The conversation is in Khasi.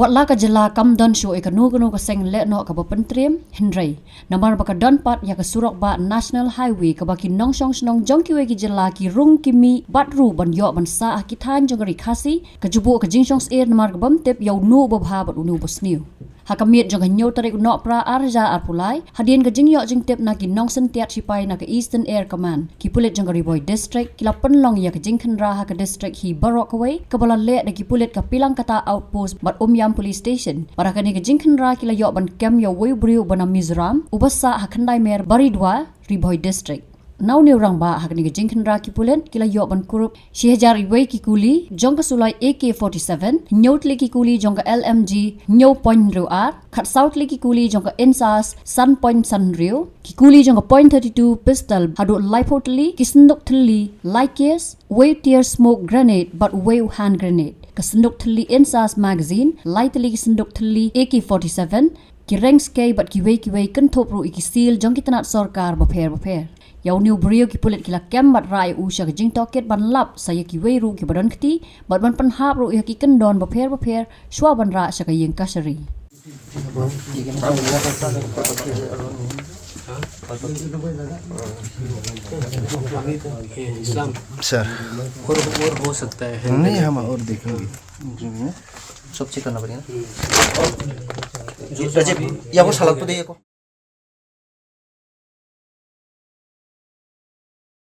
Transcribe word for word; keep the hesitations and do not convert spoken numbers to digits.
Watla ka jylla kam don shuh ïa kano kano ka seng lehnoh kaba pyntriem, hynrei namar ba ka don pat ïa ka surok bah National Highway kaba ki nongshong shnong jong kiwei ki jylla ki rung ki mih bad ruh ban ïoh ban sah ha ki thaiñ jong ka ri Khasi, ka ju buh ka jingshong syier namar ka bym tip ïa uno uba bha bad uno uba sniew. Ha ka miet jong ka hynñiew tarik u Nohprah ar hajar arphew lai, hadien ka jingïoh jingtip na ki nongsyntiat shipai na ka Eastern Air Command, ki pulit jong ka Ri Bhoi District ki la pynlong ïa ka jingkhynra ha ka district hi baroh kawei, kaba la leh da ki pulit ka Pilangkata Outpost bad Umiam Police Station. Bad ha kane ka jingkhynra ki la ïoh ban kem ïa uwei u briew uba na Mizoram, uba sah ha Khyndai Mer, Baridua, Ri Bhoi District. Na une u rangbah, ha kane ka jingkhynra ki pulit ki la ïoh ban kurup shi hajar iwei ki kuli jong ka suloi A K forty-seven, hynñiew tylli ki kuli jong ka L M G hynñiew point hynriew ar, khatsaw tylli ki kuli jong ka INSAS san point san hynriew, ki kuli jong ka point thirty-two pistol haduh laiphew tylli, ki synduk thylli lai case, uwei u tear smoke grenade bad uwei u hand grenade, ka synduk thylli INSAS magazine, lai tylli ki synduk thylli A K forty-seven, ki reng skei bad kiwei kiwei, kynthup ruh ïa ki seal jong ki tnat sorkar bapher bapher. Ïa une u briew ki pulit ki la kem bad rah ïa u sha ka jingtohkit ban lap sa ïa kiwei ruh kiba don kti bad ban pynhap ruh ïa ki kyndon bapher bapher shuwa ban rah sha ka ïing kashari. ये इस्लाम सर। और, और हो सकता है। नहीं, हम और देखेंगे। सब चेक करना पड़ेगा ना। ये, अजय, या वो सलाद तो दे, ये को।